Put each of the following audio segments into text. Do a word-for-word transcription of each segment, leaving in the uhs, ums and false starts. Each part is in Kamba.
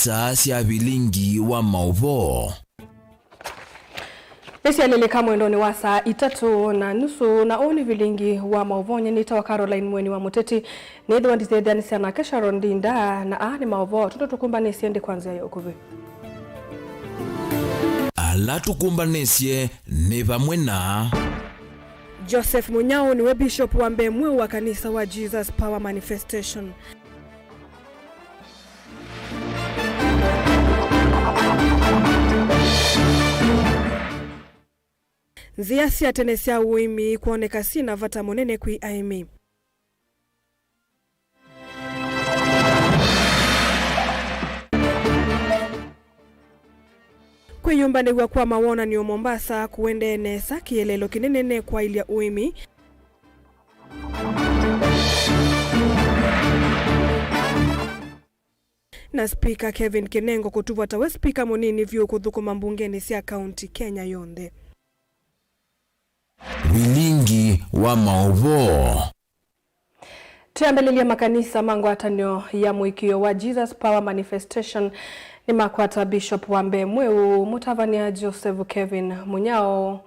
Saa sya vilingi wa maũvoo. Nĩsyalĩlĩka mwendonĩ wa saa itatũ na nusu, na ũũ nĩ vilingi wa maũvoo nyenĩte wa Caroline Mweni wa Mũteti. Nĩthĩwa nditetheanĩsya nake Sharon Ndinda, na aa nĩ maũvoo tũndũ tũkũmbanĩsye ndĩ kwa nzĩa ya ũkuvĩ. Ala tũkũmbanĩsye nĩ vamwe na Joseph Munyao nĩwe Bishop wa mbee mweũ wa kanisa wa Jesus Power Manifestation. Nzĩa sya tene sya ũĩmi kwoneka syĩ na vata mũnene kwĩ aĩmi. Kwĩyũmbanĩw'a kwa mawonan'yo Mombasa kũendee nesa, kĩeleelo kĩnene nĩ kwaĩlya ũĩmi. Na Spika Kevin Kinengo kũtuvwa tawe spika mũnini vyũ kũthũkũma mbungenĩ sya kaunti Kenya yonthe. Vilingi wa maũvoo. Twĩambĩlĩlya, makanisa ma ngwatanĩo ya mũĩkĩĩo wa Jesus Power Manifestation nĩmakwata Bishop wa mbee mweũ, mũtavany'a Joseph Kevin Munyao,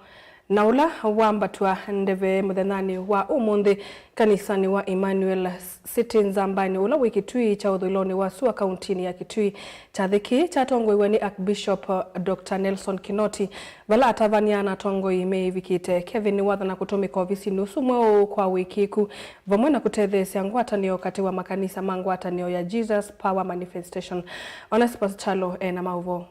na ũla wambatw'a ndeve mũthenyanĩ wa ũmũnthĩ kanisanĩ wa Emmanuel City Nzambanĩ, ũla wĩ Kitui kya ũthũĩlonĩ wa sua kauntinĩ ya Kitui. Kyathĩ kĩĩ kyatongoew'e nĩ Archbishop Doctor Nelson Kinoti, vala atavany'a na atongoi meĩvikĩte. Kevin nĩwathana kũtũmĩka ovisinĩ ũsu mweũ kwa wĩkĩĩku, vamwe na kũtetheesya ngwatanĩo katĩ wa makanisa ma ngwatanĩo ya Jesus Power Manifestation. Onesmus Kyalo e na maũvoo.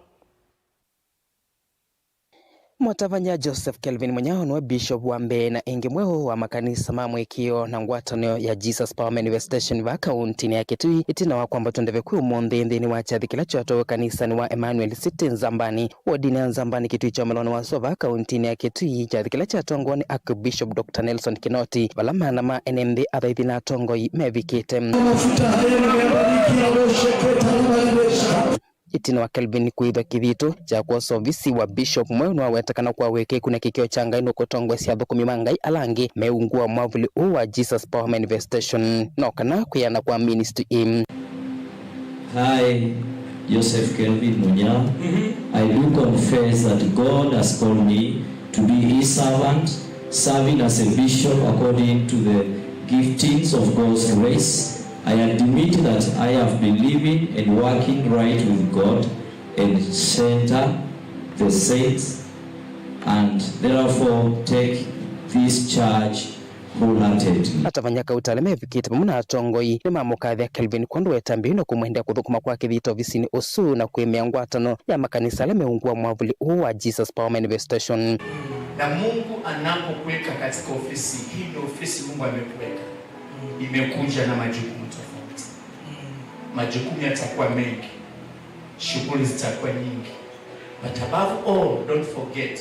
Mũtavany'a Joseph Kelvin Munyao nĩwe Bishop wa mbee na ĩngĩ mweũ wa makanisa ma mũĩkĩĩo na ngwatanĩo ya Jesus Power Manifestation vaa kauntinĩ ya Kitui, ĩtina wa kwambatw'a ndeve kwĩ ũmũnthĩ nthĩnĩ wa kyathĩ kĩla kyatwawe kanisanĩ wa Emmanuel City Nzambanĩ, wodinĩ ya Nzambanĩ, Kitui kya ũmĩlonĩ wa sua vaa kauntinĩ ya Kitui, kyathĩ kĩla kyatongoew'e nĩ Archbishop Doctor Nelson Kinoti, vala maana ma ene nthĩ, athaithi na atongoi mevikĩte. Mafuta haya yamebariki, yaliyosheketa na malibesha. Ĩtina wa Kelvin kwĩthwa kĩthito kya kwosa ovisi wa Bishop mweũ, nĩwawetekana kwa wĩkĩĩku na kĩkĩo kya Ngai nũkũtongoesya athũkũmi ma Ngai ala angĩ me ungu wa mwavuli ũũ wa Jesus Power Manifestation, no kana kwĩana kwa ministry ĩĩ. I, Joseph Kelvin Munyao, I do confess that God has called me to be his servant, serving as a bishop according to the giftings of God's grace. I admit that I have been living and working right with God and center the saints, and therefore take this charge wholeheartedly. Atavany'a kauta ala mevikĩte vamwe na atongoi nĩmamũkathya Kelvin kwondũ wa ĩtambya yĩu na kũmwendea kũthũkũma kwa kĩthito ovisinĩ ũsu na kwĩmĩa ngwatanĩo ya makanisa ala me ungu wa mwavuli ũũ wa Jesus Power Manifestation. Na Mungu anapokuweka katika ofisi hii, ndio ofisi Mungu amekuweka, imekuja na majukumu tofauti. Majukumu yatakuwa mengi, shughuli zitakuwa nyingi. But above all, don't forget,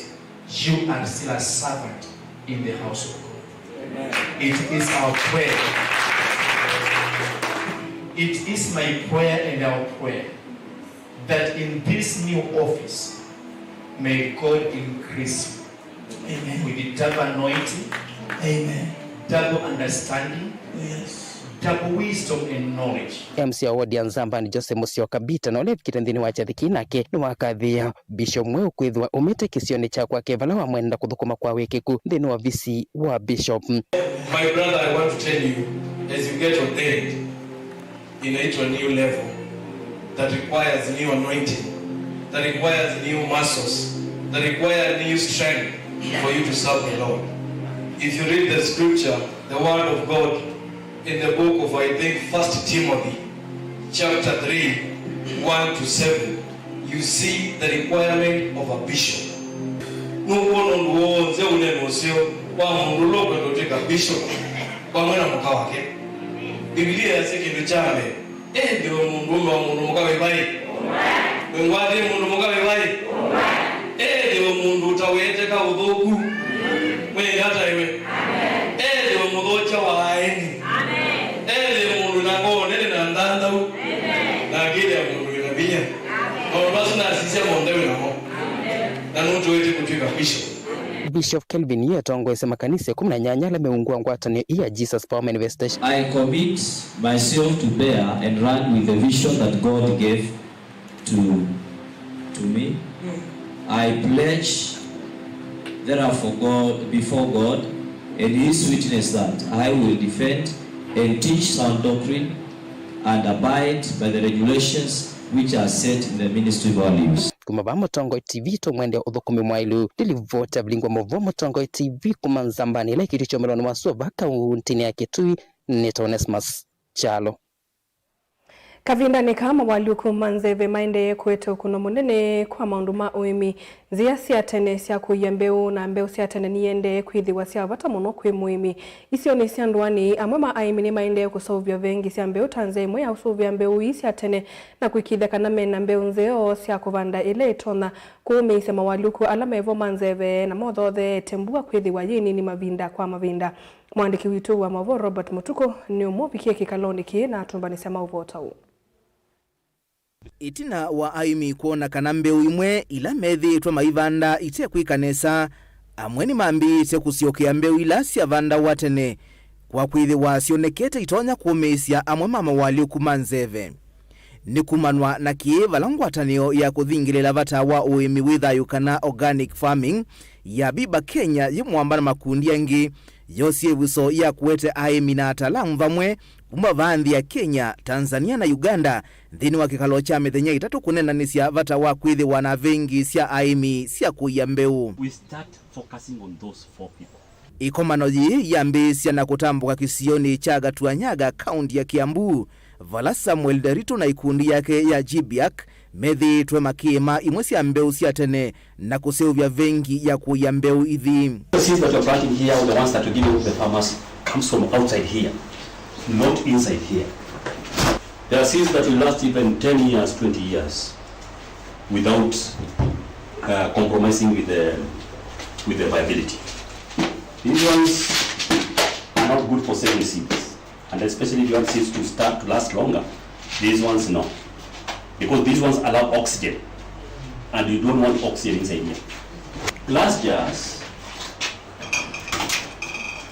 you are still a servant in the house of God. It is our prayer. It is my prayer and our prayer that in this new office, may God increase you with double anointing, double understanding, double wisdom and knowledge. M C wa wodi ya Nzambanĩ Jose Musyoka Mbita, na ũla evikĩte nthĩnĩ wa kyathĩ kĩĩ, nake nĩwakathĩĩa Bishop mweũ kwĩthĩwa umĩte kĩsionĩ kya kwake vala wamwenda kũthũkũma kwa wĩkĩĩku nthĩnĩ wa ovisi wa Bishop. My brother, I want to tell you, as you get ordained, inaitwa new level that requires new anointing, that requires new muscles, that requires new strength for you to serve the Lord. If you read the scripture, the word of God, in the book of, I think, First Timothy, chapter three, one to seven, you see the requirement of a bishop. Nũkwona ũndũ w'onthe ũneno ũseo wa mũndũ ũla ũkwenda ũtw'ĩka bishop vamwe na mũka wake. Biblia yasya kĩndũ kya mbee, ethĩwe mũndũũme wa mũndũ mũka wĩ vai? Wĩngwatĩe mũndũ mũka wĩ vai? Ethĩwe mũndũ ũtaweteka ũthũku, mwĩĩ ndataĩwe. Ethĩwe mũthokya wa aeni. Ethĩwe mũndũ na ngoo nene na nthanthau, na akĩthĩa mũndũ wĩ na vinya. Maũndũ asu nasisya monthe wĩ namo, na nũtũĩte kũtw'ĩka bishop. Bishop Kelvin yu atongoesye makanisa ĩkũmi na nyanya ala me ungu wa ngwatanĩo ii ya Jesus Power Manifestation. I commit myself to bear and run with the vision that God gave to, to me. I pledge therefore God, before God and his witness, that I will defend and teach sound doctrine and abide by the regulations which are set in the ministry values. Kuma vaa Mũtongoi T V, tũmwendee ũthũkũmi mwaĩlu. Ndilivota vilingwa mũvo Mũtongoi T V kuma Nzambani, ĩla ĩkĩtĩ kyomelonĩ wa sua vaa kauntinĩ ya Kitui, nĩ Onesmus Kyalo. Kavindanĩ kaa, mawalyũku ma nzeve maendee kũete ũkũno mũnene kwa maũndũ ma ũĩmi. Nzĩa sya tene sya kũia mbeũ na mbeũ sya tene niendee kwĩthĩwa sya vata mũno kwĩ mũĩmi. Isionĩ sya ndũanĩ, amwe ma aĩmi nĩmaendee kũseũvya vengi sya mbeũ ta nzĩa ĩmwe ya ũsũvĩa mbeũ ii sya tene na kũĩkĩĩthya kana mena mbeũ nzeo sya kũvanda ĩla ĩtonya kũũmĩĩsya mawalyũku ala mevo ma nzeve na mothootheete mbua kwĩthĩwa yĩ nini mavinda kwa mavinda. Mũandĩki witũ wa maũvoo Robert Mũtukũ nĩũmũvikie kĩkalonĩ kĩĩ na atũmbanĩsya maũvoo ta ũũ. Ĩtina wa aĩmi kwona kana mbeũ imwe ila methĩĩtwe maivanda itekwĩka nesa, amwe nĩmambĩĩte kũsyokea mbeũ ila syavandawa tene, kwa kwĩthĩwa syonekete itonya kũũmĩĩsya amwe ma mawalyũku ma nzeve. Nĩ kumanwa na kĩĩ vala ngwatanĩo ya kũthingĩlĩla vata wa ũĩmi wĩ thayũ kana organic farming ya Biba Kenya yĩ mũamba na makundi angĩ, yosie ĩvuso ya kũete aĩmi na ataalamu vamwe kuma vaa nthĩ ya Kenya, Tanzania na Uganda nthĩnĩ wa kĩkalo kya mĩthenya ĩtatũ kũneenanĩsya vata wa kwĩthĩwa na vengi sya aĩmi sya kũia mbeũ. We start focusing on those four people. Ĩkomano yĩĩ yambĩĩsya na kũtambũka kĩsionĩ kya Gatuanyaga, kaunti ya Kiambu, vala Samuel Nderitu na ikundi yake ya G B A C methĩĩtwe makĩĩma imwe sya mbeũ sya tene na kũseũvya vengi ya kũia mbeũ ithi. The seeds that you're planting here, the ones that you're giving to the farmers, comes from outside here, not inside here. There are seeds that will last even ten years, twenty years without, uh, compromising with the, with the viability. These ones are not good for saving seeds. And especially if you want seeds to start to last longer, these ones no. Because these ones allow oxygen. And you don't want oxygen inside here. Glass jars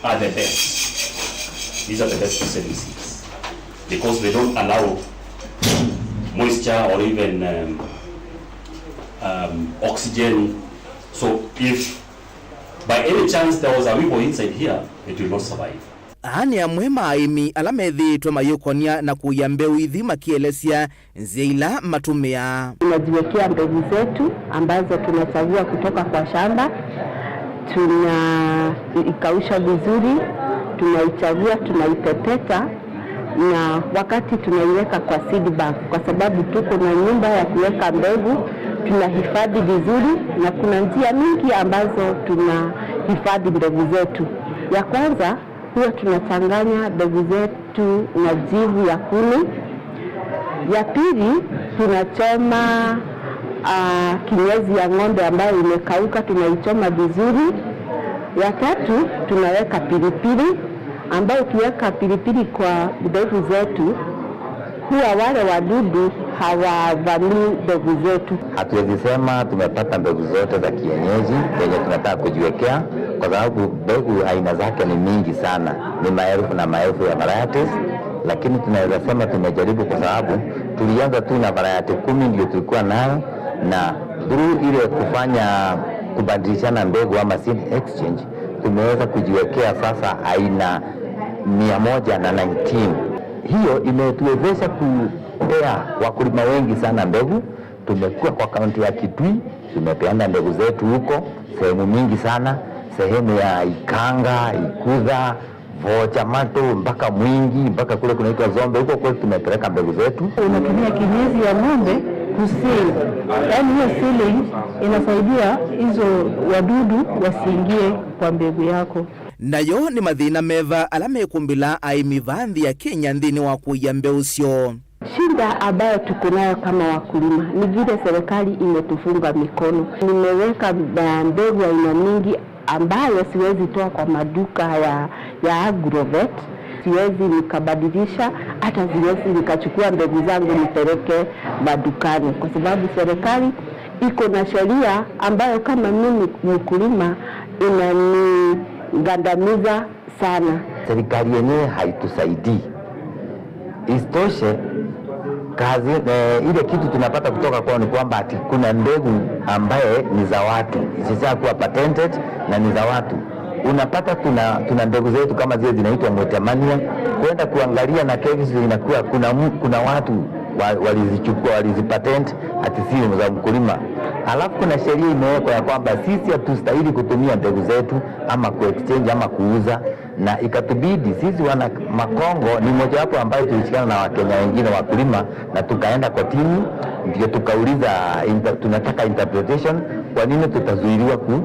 are the best. These are the best for saving seeds. Because they don't allow moisture or even, um, um, oxygen. So if by any chance there was a weevil inside here, it will not survive. Aa nĩ amwe ma aĩmi ala methĩĩtwe mayũkonya na kũia mbeũ ithi makĩelesya nzĩa ila matũmĩaa. Tunajiwekea mbegu zetu ambazo tunachagua kutoka kwa shamba, tunaikausha vizuri, tunaichagua, tunaipepeta, na wakati tunaiweka kwa seed bank, kwa sababu tuko na nyumba ya kuweka mbegu, tunahifadhi vizuri, na kuna njia mingi ambazo tunahifadhi mbegu zetu. Ya kwanza, huwa tunachanganya mbegu zetu na jivu ya kuni. Ya pili, tunachoma, ah, kinyezi ya ng'ombe ambayo imekauka, tunaichoma vizuri. Ya tatu, tunaweka pilipili, ambayo ukiweka pilipili kwa mbegu zetu, huwa wale wadudu hawavamii mbegu zetu. Hatuwezi sema tumepata mbegu zote za kienyeji zenye tunataka kujiwekea, kwa sababu mbegu aina zake ni mingi sana, ni maelfu na maelfu ya varieties, lakini tunaweza sema tumejaribu, kwa sababu tulianza tu na variety kumi ndio tulikuwa nayo, na through ile kufanya kubadilishana mbegu ama seed exchange, tumeweza kujiwekea sasa aina mia moja na nineteen. Hiyo imetuwezesha kupea wakulima wengi sana mbegu. Tumekuwa kwa kaunti ya Kitui, tumepeana mbegu zetu huko sehemu mingi sana, sehemu ya Ikanga, Ikutha, Vocha, Mato, mpaka Mwingi, mpaka kule kunaitwa Zombe, huko kwetu tumepeleka mbegu zetu. Unatumia kinyezi ya ng'ombe kusave, yaani hiyo sealing inasaidia hizo wadudu wasiingie kwa mbegu yako. Nayo nĩ mathĩna meva ala mekũmbĩla aĩmi vaa nthĩ ya Kenya nthĩnĩ wa kũia mbeũ syoo? Shida ambayo tuko nayo kama wakulima ni vile serikali imetufunga mikono. Nimeweka, uh, mbegu aina mingi ambayo siwezi toa kwa maduka ya, ya Agrovet. Siwezi nikabadilisha, hata siwezi nikachukua mbegu zangu nipeleke madukani, kwa sababu serikali iko na sheria ambayo kama mimi mkulima inanigandamiza sana. Serikali yenyewe haitusaidii. Isitoshe, Kazi, eh, ile kitu tunapata kutoka kwao ni kwamba ati kuna mbegu ambaye ni za watu, zishakuwa patented na ni za watu. Unapata tuna, tuna mbegu zetu kama zile zinaitwa Mwitemania, kwenda kuangalia na kesi inakuwa kuna, mu- kuna watu wa- walizichukua, walizipatent ati si za mkulima. Alafu kuna sheria imewekwa ya kwamba sisi hatustahili kutumia mbegu zetu ama kuexchange ama kuuza, na ikatubidi sisi wana Makongo, ni mojawapo ambayo tulishikana na Wakenya wengine wakulima na tukaenda kotini, ndio tukauliza inter, tunataka interpretation, kwa nini tutazuiliwa ku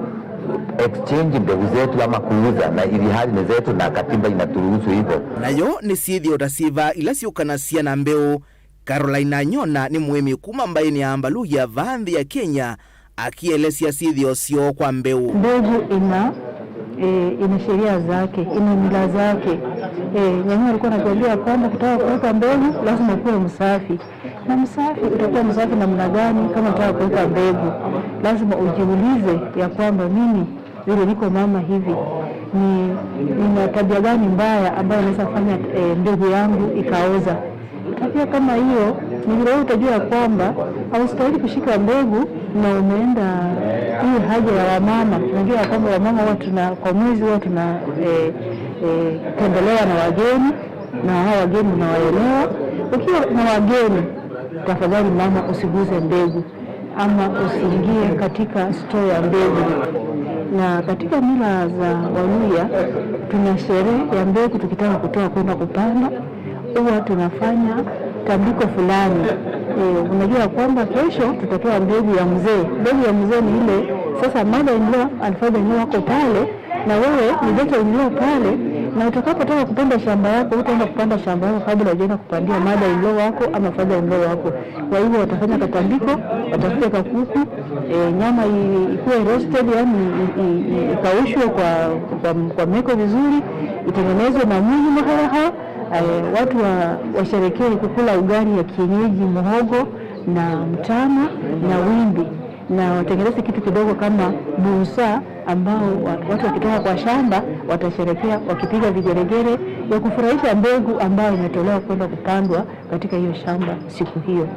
exchange mbegu zetu ama kuuza, na ili hali ni zetu na katiba inaturuhusu hivyo. Nayo nĩ syĩthĩo ta syĩva ila syũkanasya na mbeũ. Caroline Anyona nĩ mũĩmi kuma mbaĩnĩ ya Ambaluhya vaa nthĩ ya Kenya, akĩelesya syĩthĩo syoo kwa mbeũ. Mbegu ina, eh, ina sheria zake, ina mila zake. Eh, wenyewe alikuwa anatuambia kwamba kutaka kuweka mbegu lazima ukuwe msafi. Na msafi, utakuwa msafi namna gani kama unataka kuweka mbegu? Lazima ujiulize ya kwamba mimi vile niko mama hivi, ni nina tabia gani mbaya ambayo inaweza fanya, eh, mbegu yangu ikaoza? Tabia kama hiyo ni vile wewe utajua ya kwamba haustahili kushika mbegu na umeenda hii haja ya wamama. Tunajua ya kwamba wamama huwa tuna, kwa mwezi huwa tuna, eh, eh, tembelewa na wageni, na hawa wageni unawaelewa. Ukiwa na wageni, tafadhali mama, usiguze mbegu ama usiingie katika store ya mbegu. Na katika mila za Waluhya, tuna sherehe ya mbegu, tukitaka kutoa kwenda kupanda, huwa tunafanya tambiko fulani. Eh, unajua kwamba kesho tutatoa mbegu ya mzee. Mbegu ya mzee ni ile sasa mother in law and father in law wako pale, na wewe ni daughter in law pale, na utakapotaka kupanda shamba yako, utaenda kupanda shamba yako kabla hujaenda kupandia mother in law wako ama father in law wako. Kwa hivyo watafanya katambiko, watafute kakuku, eh, nyama i- ikuwe roasted, yani i- i- i- ikaushwe kwa, kwa, kwa meko vizuri, itengenezwe na munyu mahaha, eh, watu wa- washerekee kukula ugali ya kienyeji, muhogo na mtama na wimbi, na watengeneze kitu kidogo kama busa, ambao wa- watu wakitoka kwa shamba watasherekea wakipiga vigeregere ya kufurahisha mbegu ambayo imetolewa kwenda kupandwa katika hiyo shamba siku hiyo.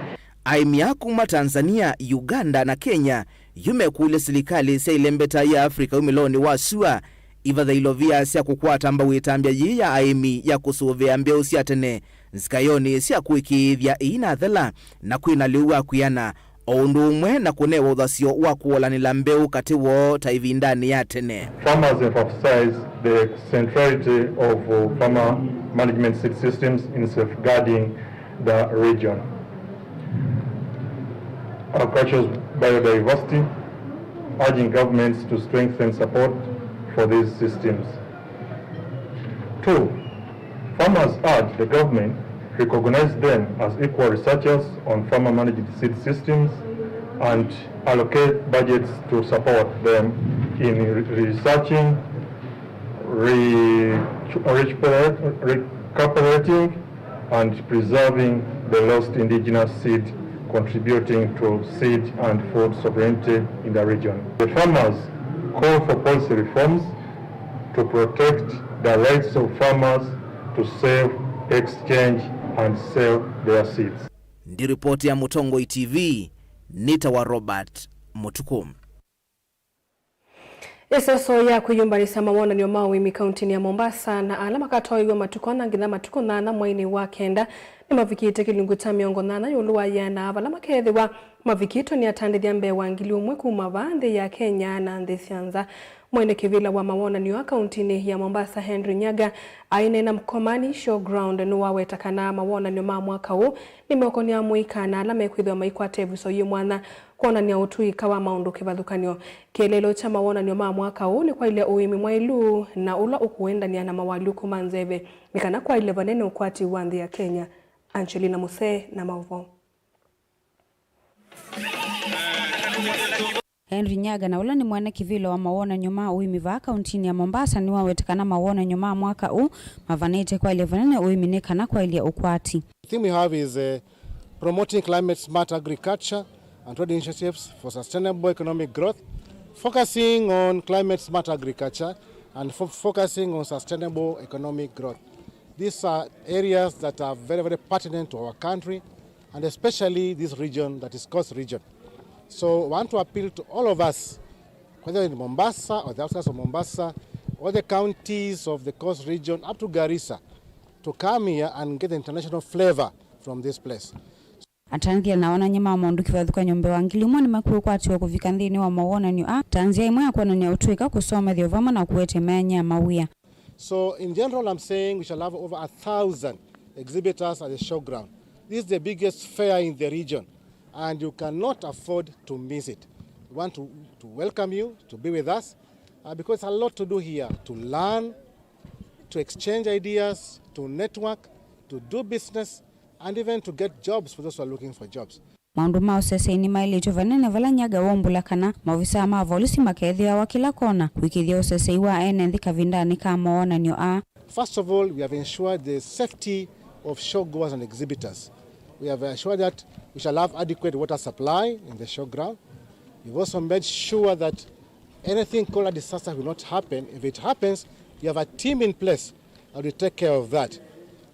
Aĩmi a kuma Tanzania, Uganda na Kenya yu mekũlya silikalĩ sya ilembeta ya Afrika umĩlonĩ wa sua ivathe ilovia sya kũkwata mbau ĩtambya yĩĩ ya aĩmi ya kũsũvĩa mbeũ sya tene nzikayonĩ sya kũĩkĩĩthya ĩinathela na kwĩna lĩu wa kwĩana, o ũndũ ũmwe na kũnewa ũthasyo wa kũolanĩla mbeũ katĩ woo ta ĩvindanĩ ya tene. Farmers emphasize the centrality of, uh, farmer management seed systems in safeguarding the region. Agricultural biodiversity, urging governments to strengthen support for these systems. Two, farmers urge the government recognize them as equal researchers on farmer managed seed systems and allocate budgets to support them in re- researching, re- recuperating and preserving the lost indigenous seed, contributing to seed and food sovereignty in the region. The farmers call for policy reforms to protect the rights of farmers to save, exchange and sell their seeds. Ndi ripoti ya Mũtongoi T V, nĩtawa Robert Mũtukũ. Ĩseso ya kwĩyũmbanĩsya mawonany'o ma ũĩmi kauntinĩ ya Mombasa na ala makatwaĩw'a matukũ ana nginya matukũ nyanya mweinĩ wa kenda nĩmavikĩte kĩlungu kya mĩongo nyanya ĩũlũ wa ĩana, vala makeethĩwa mavikĩtwe nĩ atandĩthya mbee wa ngili ũmwe kuma vaa nthĩ ya Kenya na nthĩ sya nza. Mwene kĩvĩla wa mawonany'o aa kauntinĩ ya Mombasa, Henry Nyaga, aineena Mkomani Showground, nĩwaweta kana mawonany'o ma mwaka ũũ nĩmeũkony'a amũika na ala mekwĩthĩwa maikwata ĩvuso yĩ mwanya kwonany'a ũtũĩka wa maũndũ kĩvathũkany'o. Kĩeleelo kya mawonany'o ma mwaka ũũ nĩ kwaĩlya ũĩmi mwaĩlu na ũla ũkũendanĩa na mawalyũku ma nzeve, nĩ kana kwaĩle vanene ũkwati wa nthĩ ya Kenya. Angelina Musee na maũvoo. Henry Nyaga, na ũla nĩ mwene kĩvĩla wa mawonany'o ma ũĩmi vaa kauntinĩ ya Mombasa, nĩwaweta kana mawonany'o ma mwaka ũũ mavanĩte kwaĩlya vanene ũĩmi nĩ kana kwaĩlya ũkwati. The theme we have is, uh, promoting climate smart agriculture and trade initiatives for sustainable economic growth, focusing on climate smart agriculture and fo- focusing on sustainable economic growth. These are areas that are very, very pertinent to our country. and especially this region that is Coast Region. So I want to appeal to all of us, whether in Mombasa or the outskirts of Mombasa, all the counties of the Coast Region up to Garissa, to come here and get the international flavor from this place. Atangathĩi na onany'a ma maũndũ kĩvathũkany'o mbee wa ngili ĩmwe nĩmakwĩkwatĩwa kũvika nthĩnĩ wa mawonany'o aa ta nzĩa ĩmwe ya kwonany'a ũtũĩka, kũsomethya vamwe na kũete mĩanya ya mawĩa. So in general, I'm saying we shall have over a thousand exhibitors at the showground. This is the biggest fair in the region, and you cannot afford to miss it. We want to, to welcome you to be with us, uh, because a lot to do here, to learn, to exchange ideas, to network, to do business, and even to get jobs for those who are looking for jobs. Maũndũ ma ũsesei nĩmaĩlĩtw'e vanene vala Nyaga waumbũla kana maovisaa ma volisi makeethĩawa kĩla kona kũĩkĩĩthya ũsesei wa ene nthĩ kavindanĩ ka mawonany'o aa. First of all, we have ensured the safety of showgoers and exhibitors. We have ensured that we shall have adequate water supply in the showground. We've also made sure that anything called a disaster will not happen. If it happens, we have a team in place that will take care of that.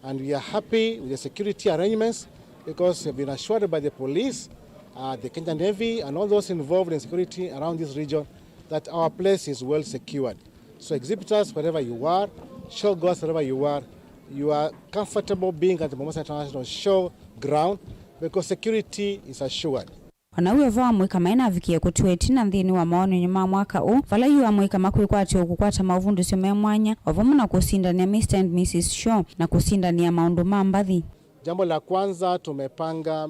And we are happy with the security arrangements because we've been assured by the police, uh, the Kenya Navy, and all those involved in security around this region that our place is well secured. So exhibitors, wherever you are, showgoers, wherever you are, you are comfortable being at the Mombasa International Show Ground because security is assured. O na wĩvo amũika maĩ navikie kũtiwa ĩtina nthĩnĩ wa mawonany'o ma mwaka ũũ, vala yu amũika makwĩkwatĩwa kũkwata maũvundĩsyo me mwanya, o vamwe na kũsindanĩa Mister and Missus Show na kũsindanĩa maũndũ ma mbathi. Jambo la kwanza, tumepanga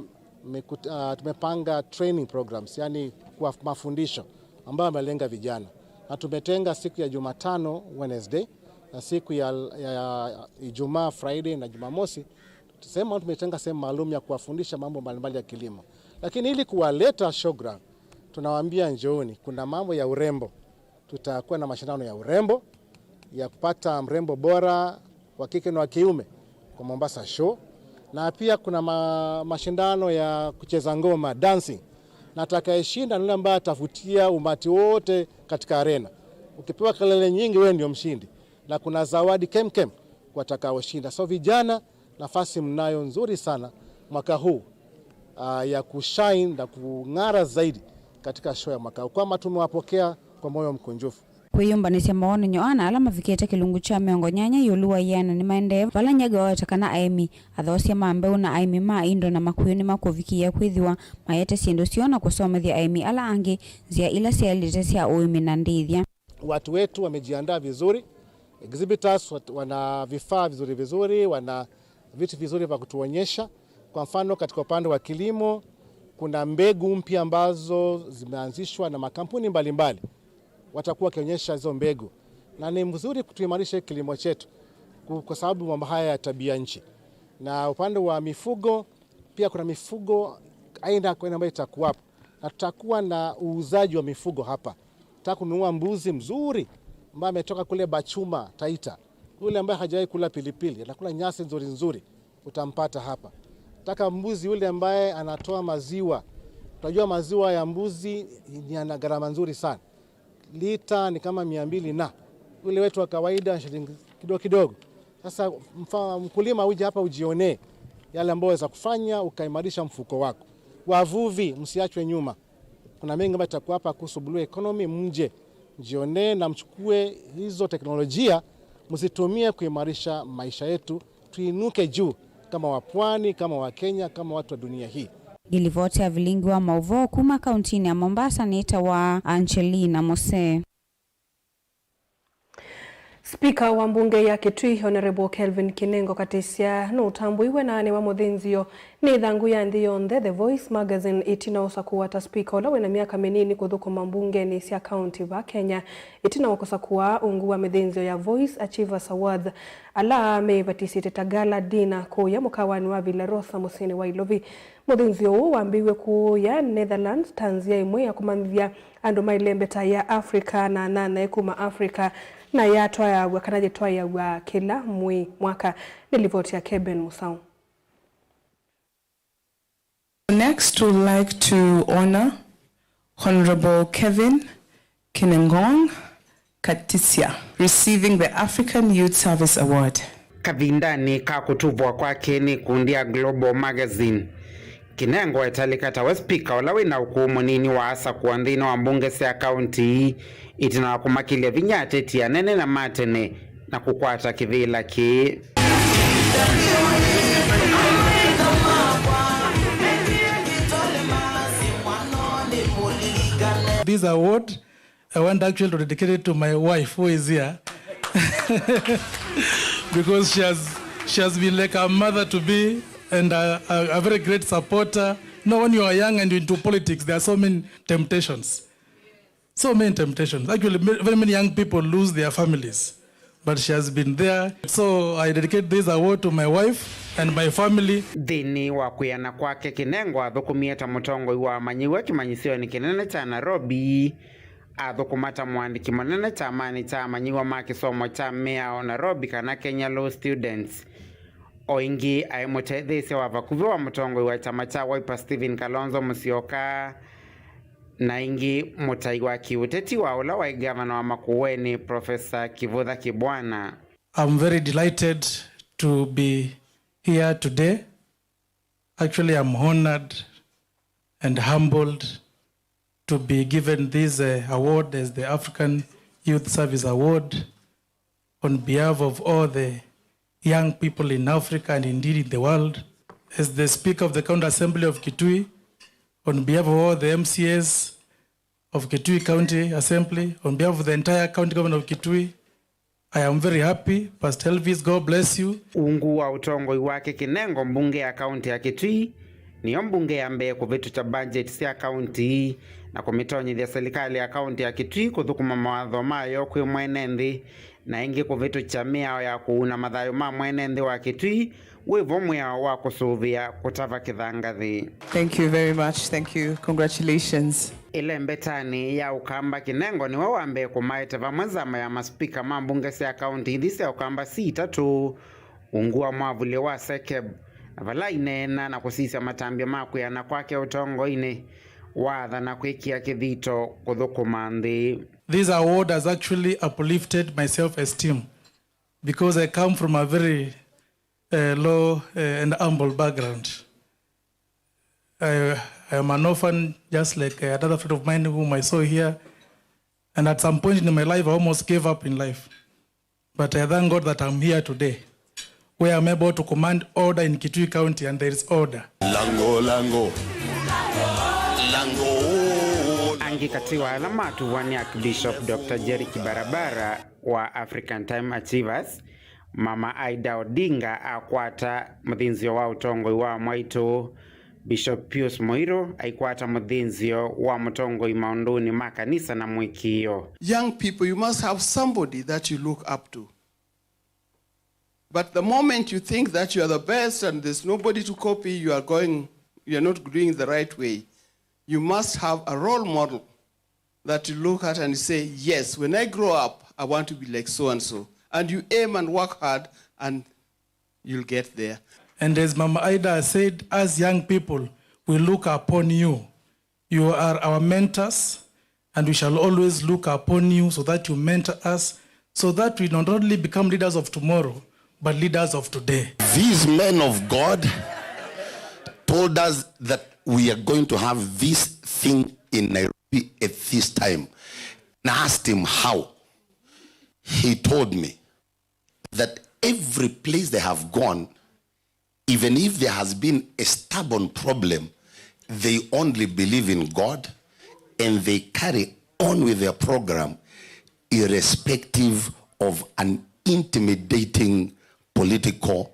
mikut-, ah, tumepanga training programs, yani kwa mafundisho ambayo yamelenga vijana, na tumetenga siku ya Jumatano, Wednesday, na siku ya, ya Ijumaa, Friday na Jumamosi, sehemu maalum, tumetenga sehemu maalum ya kuwafundisha mambo mbalimbali ya kilimo. Lakini ili kuwaleta showground, tunawaambia njooni, kuna mambo ya urembo. Tutakuwa na mashindano ya urembo ya kupata mrembo bora wa kike na wa kiume kwa Mombasa Show, na pia kuna ma-, mashindano ya kucheza ngoma, dancing, na atakayeshinda ni yule ambaye atavutia umati wote katika arena. Ukipewa kelele nyingi, wewe ndio mshindi, na kuna zawadi kemkem kwa watakaoshinda. So vijana, nafasi mnayo nzuri sana mwaka huu, ah, ya kushine na kung'ara zaidi katika show ya mwaka huu, kwamba tumewapokea kwa moyo mkunjufu. Kwĩyũmbanĩsya mawonany'o aa na ala mavikĩte kĩlungu kya mĩongo nyanya ĩũlũ wa ĩana nĩmaendee, vala Nyaga waweta kana aĩmi, athoosya ma mbeũ na aĩmi ma indo na makũyũ nĩmakũvikĩĩa kwĩthĩwa maete syĩndũ syoo na kũsomethya aĩmi ala angĩ nzĩa ila syaĩlĩte sya ũĩmi na ndĩthya. Watu wetu wamejiandaa vizuri, exhibitors wat-, wana vifaa vizuri vizuri, wana vitu vizuri vya kutuonyesha. Kwa mfano, katika upande wa kilimo, kuna mbegu mpya ambazo zimeanzishwa na makampuni mbalimbali. Watakuwa wakionyesha hizo mbegu. Na ni mzuri kutuimarisha kilimo chetu ku-, kwa sababu mambo haya ya tabia nchi. Na upande wa mifugo, pia kuna mifugo aina kwa aina ambayo itakuwapo. Na tutakuwa na uuzaji wa mifugo hapa. Nataka kununua mbuzi mzuri ambaye ametoka kule Bachuma, Taita. Yule ambaye hajawahi kula pilipili, anakula nyasi nzuri nzuri, utampata hapa. Nataka mbuzi yule ambaye anatoa maziwa. Unajua maziwa ya mbuzi ni yana gharama nzuri sana. Lita ni kama mia mbili na. Yule wetu wa kawaida shilingi kidogo kidogo. Sasa mfa-, mkulima uje hapa ujionee yale ambayo waweza kufanya ukaimarisha mfuko wako. Wavuvi, msiachwe nyuma. Kuna mengi ambayo itakuwa hapa kuhusu blue economy, mje mjionee na mchukue hizo teknolojia, mzitumie kuimarisha maisha yetu, tuinuke juu kama wapwani, kama Wakenya, kama watu wa dunia hii. Nĩ livoti ya vilingi wa maũvoo kuma kauntinĩ ya Mombasa nĩtawa Angelina Mose. Spika wa mbunge ya Kitui, Honorable Kelvin Kinengo Katisya, nũtambũiwe na anewa mũthĩnzĩo nĩ ĩthangũ ya nthĩ yonthe, The Voice Magazine, ĩtina ũsakũwa ta spika ũla wĩna myaka mĩnini kũthũkũma mbungenĩ sya kaunti va Kenya, ĩtina wa kũsakũa ungu wa mĩthĩnzĩo ya Voice Achievers Awards, ala meĩvatisye ta gala dinner kũya mũkawanĩ wa Villa Rosa mũsyĩnĩ wa Ilovi. Mũthĩnzĩo ũũ wambĩĩw'e kũya Netherlands ta nzĩa ĩmwe ya kũmanyĩthya andũ ma ĩlembeta ya Africa na nyanyae kuma Africa, na yatwaĩaw'a kana yĩtwaĩaw'a kĩla mwei mwaka. Nĩ livoti ya Keben Musau. Next, we'd like to honor Honorable Kevin Kinengong Katisya, receiving the African Youth Service Award. Kavindanĩ ka kũtuvwa kwake nĩ ikundi ya Global Magazine, Kinengo etalĩka tawe spika ũla wĩ na ũkũũ mũnini wa asakũa nthĩnĩ wa mbunge sya kaunti ii, ĩtina wa kũmakĩlya vinya ateti anene na ma tene na kũkwata kĩvĩla kĩĩ. This award, I want actually to dedicate it to my wife who is here because she has, she has been like a mother to me and a, a, a very great supporter. You know, when you are young and you're into politics, there are so many temptations. So many temptations. Actually, ma- very many young people lose their families. But she has been there. So I dedicate this award to my wife and my family. Nthĩnĩ wa kwĩana kwake, Kinengo athũkũmie ta mũtongoi wa amanyĩw'a kĩmanyĩsyonĩ kĩnene kya Nairobi. Athũkũma ta mũandĩki mũnene kyamanĩ kya amanyĩw'a ma kĩsomo kya mĩao Nairobi, kana Kenya Law Students. O ĩngĩ aĩ mũtetheesya wa vakuvĩ wa mũtongoi wa kyama kya Wiper Stephen Kalonzo Musyoka, na ĩngĩ mũtai wa kĩũteti wa ũla waĩ ngavana wa Makueni, Professor Kivutha Kibwana. I'm very delighted to be here today. Actually, I'm honored and humbled to be given this uh, award as the African Youth Service Award on behalf of all the young people in Africa and indeed in the world. As the Speaker of the County Assembly of Kitui, on behalf of all the M C As of Kitui County Assembly, on behalf of the entire County Government of Kitui, I am very happy. Pastor Elvis, God bless you. Ungu wa ũtongoi wake Kinengo, mbunge ya kaunti ya Kitui nĩyo mbunge ya mbee kũvĩtũkya budget sya kaunti na kũmĩtonyethya silikalĩ ya kaunti ya Kitui kũthũkũma mawatho mayo kwĩ mwene nthĩ, na ĩngĩ kũvĩtũkya mĩao ya kũuna mathayũ ma mwene nthĩ wa Kitui wĩvo mwĩao wa kũsũvĩa kũtava kĩthanga nthĩ. Thank you very much. Thank you. Congratulations. Ĩlembetanĩ ya Ũkamba, Kinengo nĩwe wa mbee kũmaete vamwe nzama ya maspika ma mbunge sya kaunti ithi sya Ũkamba si itatũ, ungu wa mwavuli wa SEKEB, na vala aineena na kũsisya matambya ma kwĩana kwake ũtongoinĩ, waathana kwĩkĩa kĩthito kũthũkũma nthĩ. This award has actually uplifted my self-esteem because I come from a very uh, low uh, and humble background. I, I am an orphan, just like uh, another friend of mine whom I saw here. And at some point in my life, I almost gave up in life. But I thank God that I'm here today, where I'm able to command order in Kitui County, and there is order. Lango, lango, lango. Angĩ katĩ wa ala matuvwa nĩ Archbishop Doctor Jerry Kibarabara wa African Time Achievers, Mama Ida Odinga akwata mũthĩnzĩo wa ũtongoi wa mwaitũ. Bishop Pius Mũirũ aikwata mũthĩnzĩo wa mũtongoi maũndũnĩ ma kanisa na mũĩkĩĩo. Young people, you must have somebody that you look up to. But the moment you think that you are the best and there's nobody to copy, you are going, you are not doing the right way. You must have a role model that you look at and say, "Yes, when I grow up, I want to be like so and so." And you aim and work hard and you'll get there. And as Mama Ida said, as young people, we look upon you. You are our mentors, and we shall always look upon you so that you mentor us, so that we not only become leaders of tomorrow, but leaders of today. These men of God told us that we are going to have this thing in Nairobi at this time. And I asked him how. He told me that every place they have gone, even if there has been a stubborn problem, they only believe in God and they carry on with their program irrespective of an intimidating political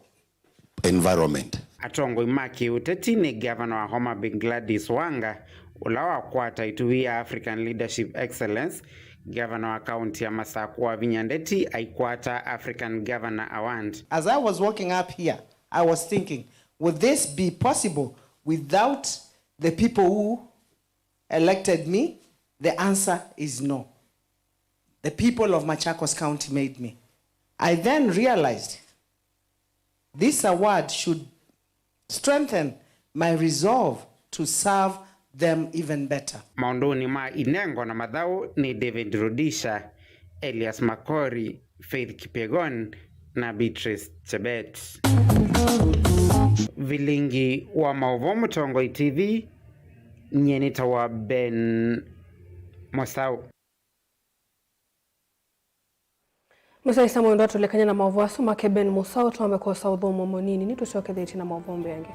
environment. Atongoi ma kĩũteti nĩ ngavana wa Homa Bay Gladys Wanga, ũla wakwata ĩtuvi ya African Leadership Excellence, ngavana wa kaunti ya Masakũ Wavinya Ndeti aikwata African Governor Award. As I was walking up here, I was thinking, would this be possible without the people who elected me? The answer is no. The people of Machakos County made me. I then realized this award should strengthen my resolve to serve them even better. Maũndũnĩ ma inengo na mathaũ nĩ David Rudisha, Elias Makori, Faith Kipyegon na Beatrice Chebet. Vilingi wa maũvoo Mũtongoi T V, nyie nĩtawa Ben Mosau. Mũsyaĩĩsya mwendwa, tũlekany'a na maũvoo asu make Ben Mũsaũ, twambe kwosa ũthũmũo mũnini, nĩtũsyokethetye na maũvoo mbeange.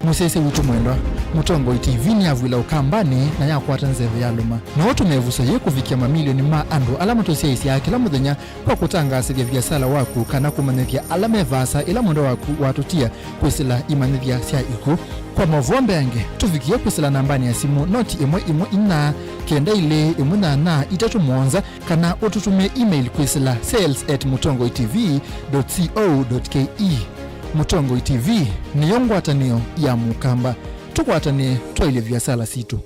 Mũsyaĩĩsya witũ mwendwa, Mũtongoi T V nĩyavw'ĩla Ũkambanĩ na yakwata nzeve yalũma. No ũtũme ĩvuso yĩĩ kũvikĩa mamilioni ma andũ ala matũsyaĩĩsyaa kĩla mũthenya kwa kũtangaasĩthya viasala waku kana kũmanyĩthya ala me vaasa ĩla mwendwa waku watũtia kwĩsĩla imanyĩthya sya ikw'ũ. Kwa maũvoo mbeange, tũvikĩe kwĩsĩla nambanĩ ya simũ noti ĩmwe ĩmwe inya kenda ilĩ ĩmwe nyanya itatũ mũonza, kana ũtũtũmĩe email kwĩsĩla sales at mũtongoi T V dot co dot K E. Mũtongoi T V nĩyo ngwatanĩo ya Mũkamba. Tũkwatanĩe twaĩlye viasala sitũ.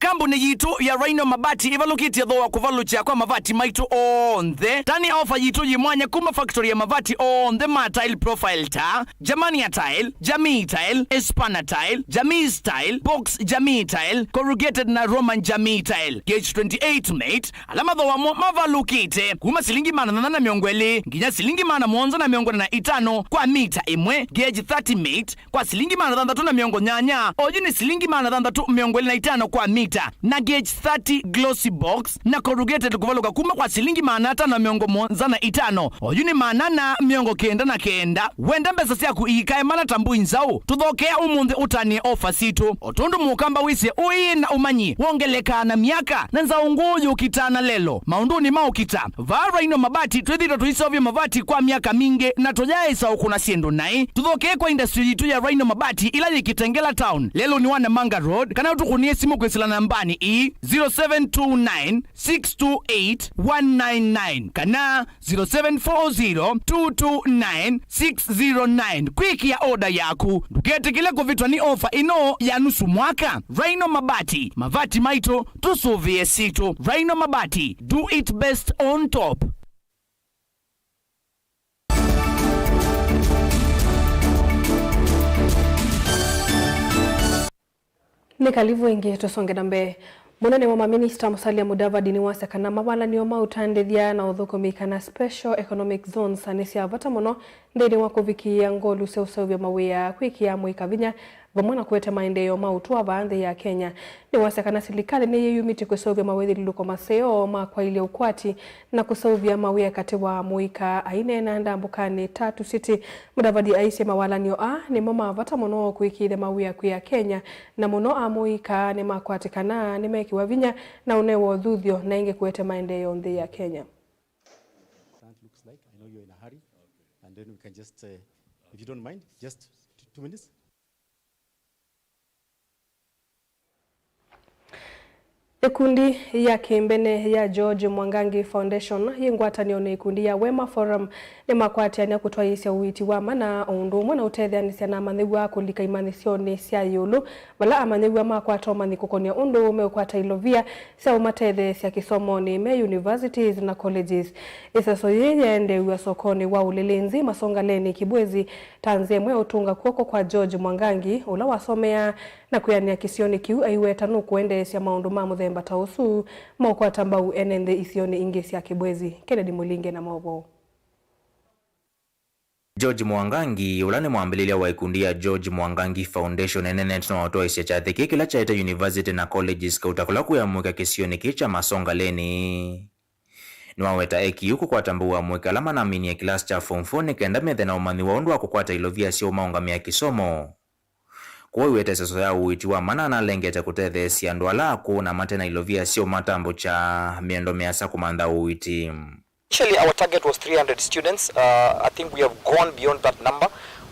Kambuni yitũ ya Rhino Mabati ĩvalũkĩtye thooa kũvalũkya kwa mavati maitũ onthe. Tani ofa yitũ yĩ mwanya kuma factory ya mavati onthe ma tile profile ta Germania tile, Jamii tile, Espana tile, Jamii tile, Box Jamii tile, corrugated na Roman Jamii tile, gauge twenty-eight mate, ala mathooa mo mavalũkĩte kuma silingi maana thanthatũ na mĩongo ĩlĩ nginya silingi maana mũonza na mĩongo ĩna na itano kwa mita ĩmwe, gauge thirty mate, kwa silingi maana thanthatũ na mĩongo nyanya, oyu nĩ silingi maana thanthatũ mĩongo ĩlĩ na itano kwa mita, na gauge thirty glossy box na corrugated kũvalũka kuma kwa silingi maana atano na mĩongo mũonza na itano, oyu nĩ maana ana mĩongo kenda na kenda. Wenda mbesa syaku iikae mana ta mbũi nzaũ, tũthokea ũmũnthĩ ũtanĩe ofa sitũ. O tondũ Mũkamba wĩsĩ ũĩ na ũmanyi wongelekaa na myaka, na nzaũ ngũũ yũkitaa na lelo maũndũnĩ ma ũkita, vaa Rhino Mabati twĩthĩĩtwe tũiseũvya mavati kwa myaka mingĩ na tũyaaĩsa ũkũna syĩndũ naĩ. Tũthokee kwa industry yitũ ya Rhino Mabati ĩla yĩ Kitengela Town, lelũnĩ wa Namanga Road, kana ũtũkũnĩe simũ kwĩsĩla nambanĩ ii, zero seven two nine, six two eight, one nine nine kana zero seven four zero, two two nine, six zero nine kwĩkĩa oda yaku. Ndũketĩkĩle kũvĩtwa nĩ ofa ĩno ya nusu mwaka. Rhino Mabati, mavati maitũ, tũsũvĩe sitũ. Rhino Mabati, do it best on top. Nĩ kalivu ĩngĩ, tũsonge na mbee. Mũnene wa maminista Musalia Mudavadi nĩwasya kana mavalanĩo ma ũtandĩthya na ũthũkũmi kana special economic zones nĩ sya vata mũno nthĩnĩ wa kũvikĩĩa ngolu sya ũseũvya mawĩa, kwĩkĩa amũika vinya, vamwe na kũete maendeeo ma ũtũa vaa nthĩ ya Kenya. Nĩwasya kana silikalĩ nĩyĩyumĩtye kũseũvya mawĩthyũlũlũko maseo ma kwaĩlya ũkwati na kũseũvya mawĩa katĩ wa amũika. Aineena ndambũkanĩ ta Tuciti, Mudavadi aisye mawalanĩo aa nĩmo ma vata mũno kwĩkĩĩthya mawĩa kwĩ Akenya, na mũno amũika nĩmakwatĩkana, nĩmekĩwa vinya na ũnewa ũthuthyo, na ĩngĩ kũete maendeeo nthĩ ya Kenya. Plant looks like. I know you're in a hurry. And then we can just, uh, if you don't mind, just t-, two minutes. Ĩkundi ya kĩmbene ya George Mwangangi Foundation yĩ ngwatanĩo na ĩkundi ya Wema Forum nĩmakwatĩanĩa kũtwaĩĩsya ũiiti wa mana o ũndũ ũmwe na ũtetheanĩsya na amanyĩw'a kũlika imanyĩsyonĩ sya ĩũlũ, vala amanyĩw'a makwata ũmanyi kũkonĩa ũndũ meũkwata ilovia sya ũmatetheesya kĩsomonĩ me universities na colleges. Ĩseso yĩĩ yeendeew'a sokonĩ wa Ulilinzi, Masongaleni, Kibwezi, ta nzĩa ĩmwe ya ũtũnga kw'oko kwa George Mwangangi, ũla wasomeaa na kwĩanĩa kĩsionĩ kĩu aiweta nũkũendeesya maũndũ ma mũthemba ta ũsu ma ũkwata mbau ene nthĩ isionĩ ingĩ sya Kibwezi. Kennedy Mũlinge na maũvoo. George Mwangangi, ũla nĩ mwambĩlĩlya wa ĩkundi ya George Mwangangi Foundation, eneenete na ũtwaĩsya kyathĩ kĩĩ kĩla kyaĩte university na colleges kauta kũla kwĩ amũika kĩsionĩ kĩĩ kya Masongaleni. Nĩwaweta ekiu kũkwata mbau amũika ala manaminie kĩlasi kya form four nĩ kenda methe na ũmanyi wa ũndũ wa kũkwata ilovia sya ũmaũngamĩa kĩsomo. Kwoou aiweta ĩseso ya ũiiti wa mana analengete kũtetheesya andũ ala akũũ na mate na ilovia sya ũmatambũkya mĩendo mĩasa kũmantha ũiiti. Initially, our target was three hundred students. Uh, I think we have gone beyond that number.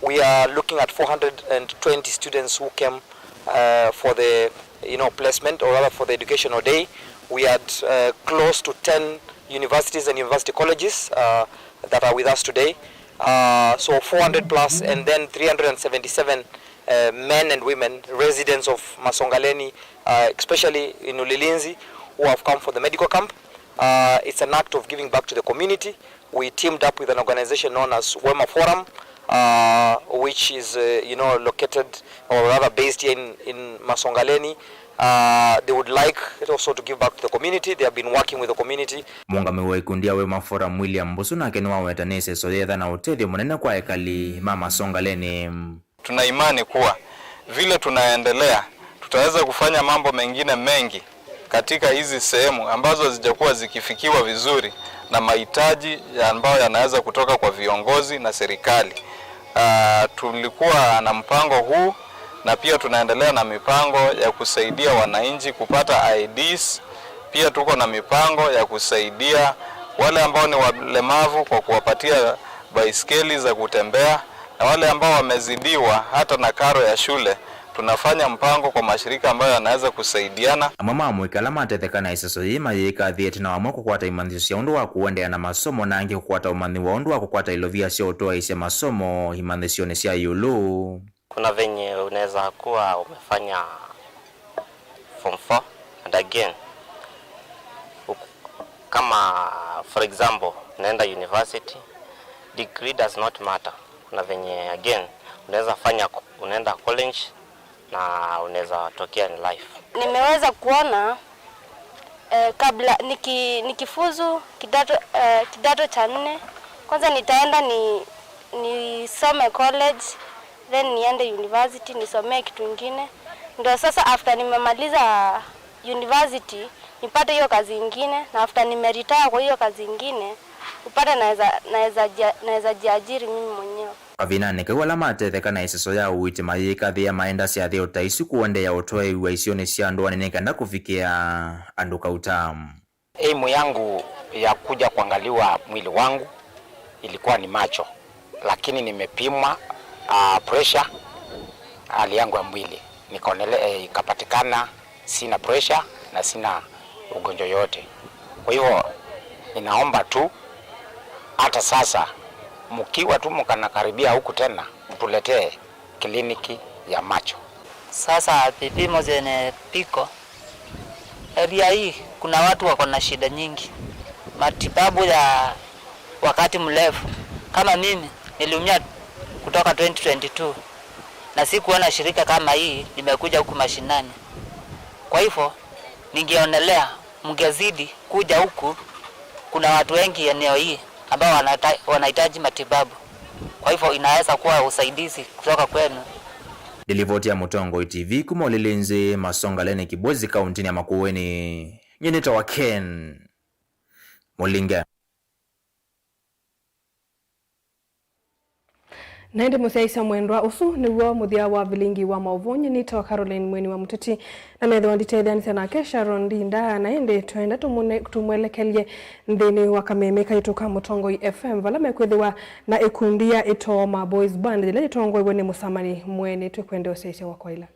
We are looking at four hundred and twenty students who came, uh, for the, you know, placement, or rather for the educational day. We had, uh, close to ten universities and university colleges, uh, that are with us today. Uh, so four hundred plus, and then three hundred and seventy-seven, uh, men and women, residents of Masongaleni, uh, especially in Ulilinzi, who have come for the medical camp. Uh, it's an act of giving back to the community. We teamed up with an organization known as Wema Forum, uh, which is, uh, you know, located or rather based here in, in Masongaleni. Uh, they would like it also to give back to the community. They have been working with the community. Mũũngamĩi wa ikundi ya Wema Forum, William Mbusu, nake nĩwaweta nĩ ĩseso yĩetha na ũtethyo mũnene kwa ekali ma Masongaleni. Tuna imani kuwa vile tunaendelea, tutaweza kufanya mambo mengine mengi katika hizi sehemu ambazo hazijakuwa zikifikiwa vizuri na mahitaji ya ambayo yanaweza kutoka kwa viongozi na serikali. Ah, tulikuwa na mpango huu na pia tunaendelea na mipango ya kusaidia wananchi kupata I Ds. Pia tuko na mipango ya kusaidia wale ambao ni walemavu kwa kuwapatia baiskeli za kutembea, na wale ambao wamezidiwa hata na karo ya shule, tunafanya mpango kwa mashirika ambayo yanaweza kusaidiana. Amwe ma amũika ala matetheka na ĩseso yĩĩ mayĩĩka athĩ ĩtina wa amwe kũkwata imanyĩsyo sya ũndũ wa kũendeea na masomo, na angĩ kũkwata ũmanyi wa ũndũ wa kũkwata ilovia sya ũtwaĩĩsya masomo imanyĩsyonĩ sya ĩũlũ. Kuna venye unaweza kuwa umefanya form four and again, uku-, kama, for example, unaenda university, degree does not matter. Kuna venye, again, unaweza fanya, unaenda college na unaweza tokea in life. Nimeweza kuona, eh, kabla niki-, nikifuzu kidato, eh, kidato cha nne, kwanza nitaenda ni-, nisome college, then niende university, nisomee kitu ingine. Ndio sasa after nimemaliza university, nipate hiyo kazi ingine, na after nimeretire kwa hiyo kazi ingine, upate naweza, naweza jia-, naweza jiajiri mimi mwenyewe. Kavindanĩ kau, ala matetheka na ĩseso ya ũiiti mayĩkathĩĩa maendasya nthĩ o ta isu kũendeea ũtwaĩĩw'a isionĩ sya ndũanĩ nĩ kenda kũvikĩa andũ kauta. Aim yangu ya kuja kuangaliwa mwili wangu ilikuwa ni macho, lakini nimepimwa, ah, pressure, hali yangu ya mwili, nikaonele-, eh, ikapatikana sina pressure na sina ugonjwa yote. Kwa hivyo, ninaomba tu, hata sasa, mkiwa tu mkanakaribia huku tena, mtuletee kliniki ya macho. Sasa vipimo zenye viko area hii, kuna watu wako na shida nyingi, matibabu ya wakati mrefu. Kama mimi, niliumia kutoka twenty twenty-two na sikuona shirika kama hii, nimekuja huku mashinani. Kwa hivyo, ningeonelea mngezidi kuja huku, kuna watu wengi eneo hii ambao wanata-, wanahitaji matibabu. Kwa hivyo inaweza kuwa usaidizi kutoka kwenu. Nĩ livoti ya Mũtongoi T V kuma Ũlĩlĩ Nzĩ, Masongaleni, Kibwezi, kauntinĩ ya Makueni. Nyie nĩtawa Ken Mũlinge. Na ĩndĩ mũsyaĩĩsya mwendwa, ũsu nĩw'o mũthya wa vilingi wa maũvoo. Nyie nĩtawa Caroline Mweni wa Mũteti, na nethĩwa nditetheanĩsya nake Sharon Ndinda. Na ĩndĩ twenda tũmũne-, tũmwelekelye nthĩnĩ wa kameme kaitũ ka Mũtongoi F M, vala mekwĩthĩwa na ĩkundi ya Ĩtooma Boys Band, yĩla yĩtongoew'e nĩ Mũsamani Mweni. Twĩkwendea ũsyaĩĩsya wa kwaĩla.